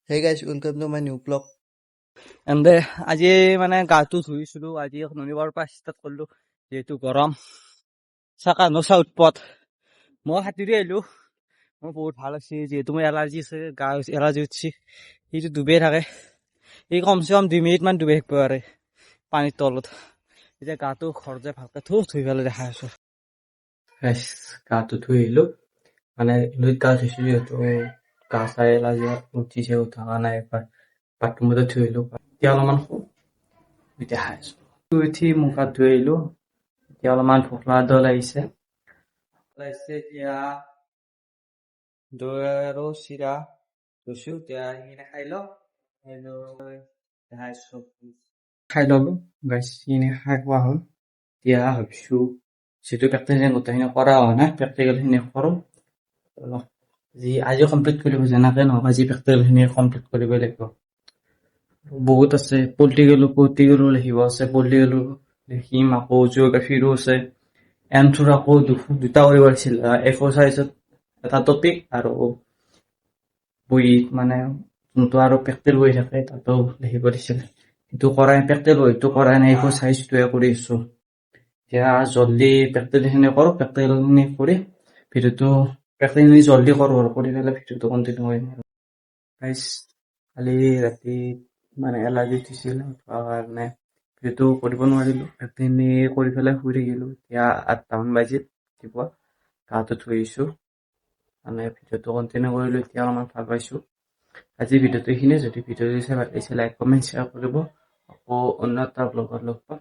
Hey guys, welcome to my new vlog. এন্দে আজি মানে গাটো ধুইছিলো। আজি শনিবাৰৰ পৰা ষ্টাৰ্ট কৰিলো, যিহেতু গৰম চাকা নচা উৎপত। মই সাঁতুৰি আহিলো, মোৰ বহুত ভাল হৈছে। যিহেতু মোৰ এলাৰ্জি আছে, গা এলাৰ্জি উঠছি। সিটো ডুবেই থাকে, সি কমচে কম 2 মিনিট মান ডুবাই থাকিব পাৰে পানীৰ তলত। এতিয়া গাটো ঘৰত যাই ভালকে ধুই পেলাই দেখাই আছো। গাটো ধুই আহিলো। মানে নৈত গা ধুইছো, যিহেতু গা চাই এলাৰ্জি উঠিছে, উঠা নাই একবাৰ বাথৰুমতে ধুই আহিলো। এতিয়া অলপমান শু, দেখাই আছো। শুই উঠি মুখ হাত ধুই আহিলো। এতিয়া অলপমান ভোক লগা দৰে লাগিছে লাগিছে এতিয়া দৈ আৰু চিৰা লৈছো, এতিয়া সেইখিনি খাই লওঁ, খাই লৈ দেখাই আছো। খাই ললো গাইছ, সেইখিনি খাই খোৱা হ'ল। এতিয়া ভাবিছো, যিহেতু প্ৰেক্টিকেল গোটেইখিনি কৰা হোৱা নাই, প্ৰেক্টিকেলখিনি কৰোঁ অলপ। আজি কমপ্লিট কৰিব, যেনেকে নহওক আজি প্ৰেক্টিকেলখিনি কমপ্লিট কৰিবই লাগিব। বহুত আছে, পলিটিকেলো লিখিব আছে, পলিটিকেলো লিখিম। আকৌ জিঅ'গ্ৰাফিৰো আছে, এনথ্ৰৰ আকৌ দুটা কৰিব লাগিছিল, এ ফ'ৰ চাইজত এটা টপিক আৰু বহীত, মানে যোনটো আৰু প্ৰেক্টিকেল বহী থাকে, তাতো লিখিব দিছিল। সেইটো কৰাই, প্ৰেক্টিকেল বহীটো কৰাই নাই, এ ফ'ৰ চাইজটোৱে কৰি আছো। এতিয়া জল্দি প্ৰেক্টিকেলখিনি কৰোঁ, প্ৰেক্টিকেলখিনি কৰি ভিডিঅ'টো, প্ৰেক্টিকেলখিনি জল্দি কৰোঁ আৰু কৰি পেলাই ভিডিঅ'টো কণ্টিনিউ কৰিম। আৰু গাইছ, কালি ৰাতি মানে এলাৰ্জি উঠিছিল, উঠাৰ কাৰণে ভিডিঅ'টো কৰিব নোৱাৰিলোঁ। প্ৰেক্টিকেলখিনি কৰি পেলাই শুই থাকিলোঁ। এতিয়া 8টামান বাজিল ৰাতিপুৱা, গাটো ধুই আহিছোঁ, মানে ভিডিঅ'টো কণ্টিনিউ কৰিলোঁ। এতিয়া অলপমান ভাল পাইছোঁ। আজি ভিডিঅ'টো এইখিনিয়ে। যদি ভিডিঅ'টো চাই ভাল লাগিছে, লাইক, কমেণ্ট, শ্বেয়াৰ কৰিব। আকৌ অন্য এটা ব্লগত লগ পাম।